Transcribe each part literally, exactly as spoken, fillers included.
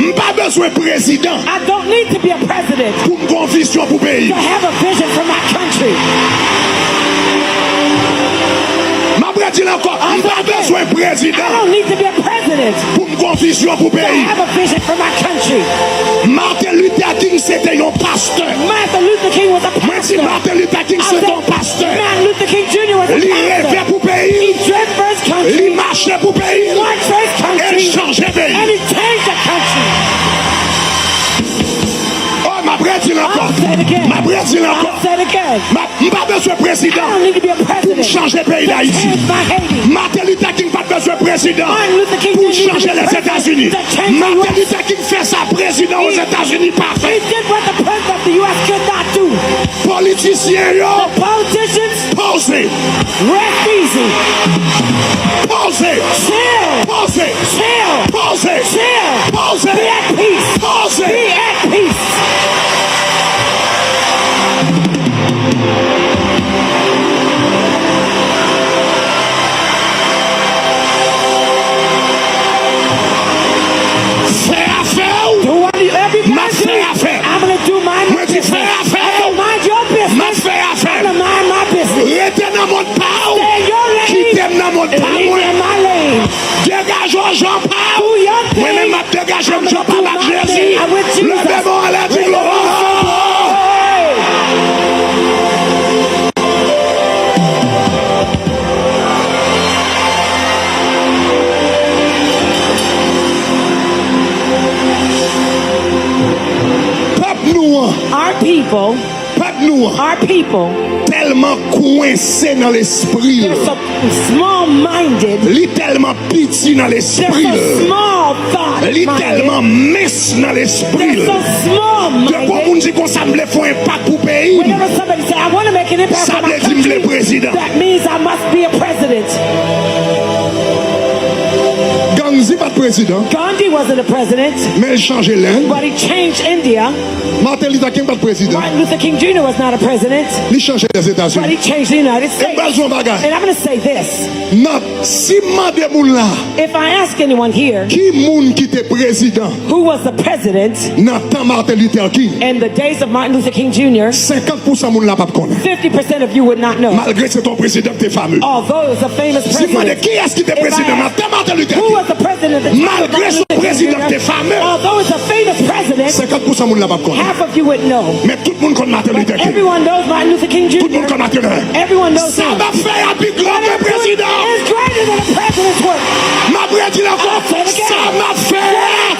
M pa bezwen prezidan. I don't need to be a president. Pou m gen yon vizyon pou peyi. To have a vision for my country. M ap redi l ankò. M pa bezwen prezidan. I don't need to be a president. Pou m gen yon vizyon pou peyi. To have a vision for my country. Martin Luther King se te yon pastè. Martin Luther King was a pastor. Mwen di Martin Luther King se te yon pastè. Martin Luther King Junior was a pastor. Li reve pou peyi. He dreamt for his country. Li mache pou peyi. He worked for his country. E l chanje peyi. And he changed the country. Oh, m ap redi l ankò. I'll say it again. M ap redi l ankò. I'll say it again. M ap M pa bezwen prezidan pou m chanje peyi Dayiti. Martin Luther King pa t bezwen prezidan pou l chanje Lèzetazini. Martin Luther King fè sa prezidan Ozetazini pa fè. Politisyen yo, poze. Poze. Poze. Poze. Poze. Fè afè w. M ap fè afè m. Mwen di fè afè w. M ap fè afè m. Rete nan mond pa w. Kite m nan mond pa mwen. Degaje w jan pa w. Mwen menm m ap degaje m jan pa m ak Jezi. Leve men w anlè, di glwa. Pèp nou an. Our people. Pèp nou an. Our people. Tèlman kwense nan lespri l. They're so small minded. Li tèlman piti nan lespri l. They're so small thought minded. Li tèlman mens nan lespri l. They're so small minded. Depi yon moun di konsa, "M vle fè yon enpak pou peyi m." Whenever somebody say, "I want to make an impact for my country," sa vle di m vle prezidan. That means I must be a president. Gandhi pa t prezidan. Gandhi wasn't a president. Men l chanje Lenn. But he changed India. Martin Luther King pa t prezidan. Martin Luther King Junior was not a president. Li chanje Lèzetazini. But he changed the United States. E m pral di w yon bagay. And I'm going to say this. Nan, si m mande moun la, if I ask anyone here, ki moun ki te prezidan who was the president nan tan Martin Luther King? In the days of Martin Luther King Junior, senkant pou san moun la p ap konnen. Fifty percent of you would not know. Malgre se t yon prezidan ki te fame. Although it was a famous president. Si m mande kiyès ki te prezidan nan tan Martin Luther King? Who was the president at the time of Martin Luther King Junior? Malgre se yon prezidan ki te fame. Although it's a famous president, senkant pou san moun la p ap konnen. Half of you wouldn't know. Men tout moun konn Martin Luther King. Everyone knows Martin Luther King Junior. Tout moun konn Martin Luther King. Everyone knows him. Sa m ap fè a pi gran ke prezidan. What I'm doing is greater than the president's work. M ap redi l ankò. I'll say it again. Sa m ap fè a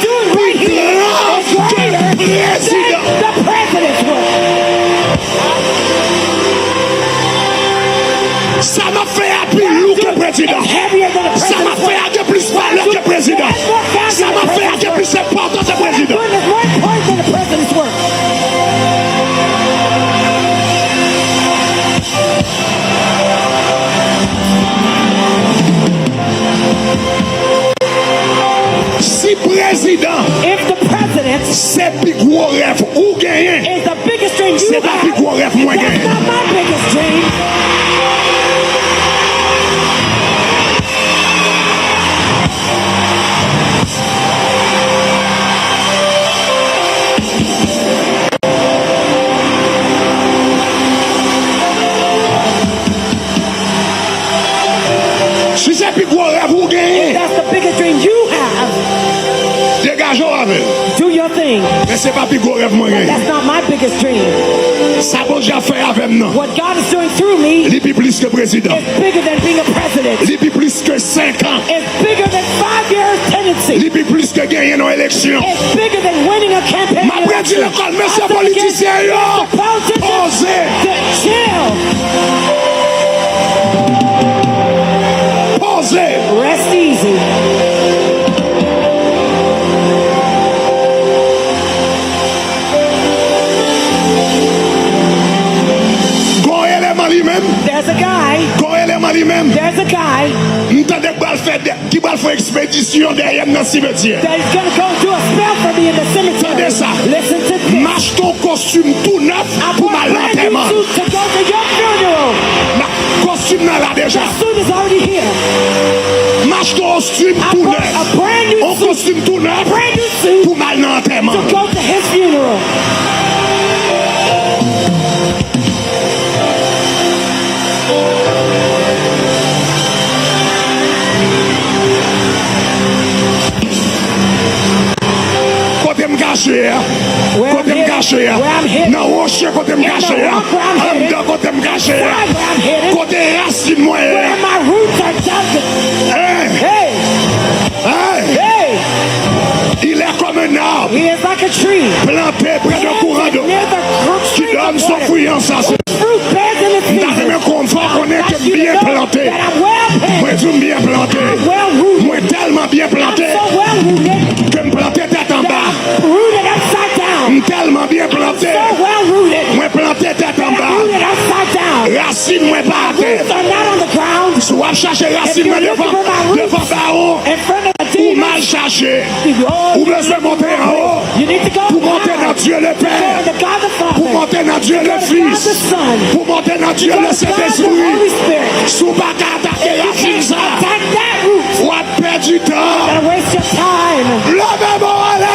pi gran ke prezidan. What I'm doing is greater than the president's work. Sa m ap fè a pi lou ke prezidan. Sa m ap fè a gen plis valè ke prezidan. Sa m ap fè a gen plis enpòtans ke prezidan. Si prezidan se pi gwo rèv ou genyen, se pa pi gwo rèv mwen genyen. Si se pi gwo rèv ou genyen, degaje w avè l. Men se pa pi gwo rèv mwen genyen. Sa Bondye ap fè avè m nan, li pi plis ke prezidan. Li pi plis ke senk an. Li pi plis ke genyen nan eleksyon. M ap redi l ankò, mesye politisyen yo. Poze. Poze. Gon eleman li menm. Gon eleman li menm. M tande k pral fè de ki pral fè yon ekspedisyon dèyè m nan simetyè. Tande sa. M achte yon kostim tou nèf pou m al nan antèman. Kostim nan la deja. M achte yon kostim tou nèf. Yon kostim tou nèf pou m al kache a, kote m kache a, nan woche kote m kache a, anndan kote m kache a, kote rasin mwen ye a. Hey! Hey! Il est comme un arbre planté près d'un courant d'eau qui donne son fruit en sa saison. M ta renmen konn fò konnen ke m byen plante. Mwen di w m byen plante. Mwen tèlman byen plante ke m plante tèt anba. M tèlman byen plante. Mwen plante tèt anba. Rasin mwen pa atè. Si w ap chache rasin mwen devan, devan bawo, ou mal chache. Ou bezwen monte anwo pou monte nan Dye Lepè, pou monte nan Dye Lefis, pou monte nan Dye Lesentespri. Si w pa ka atake rasin sa, w ap pèdi tan. Leve men w anlè.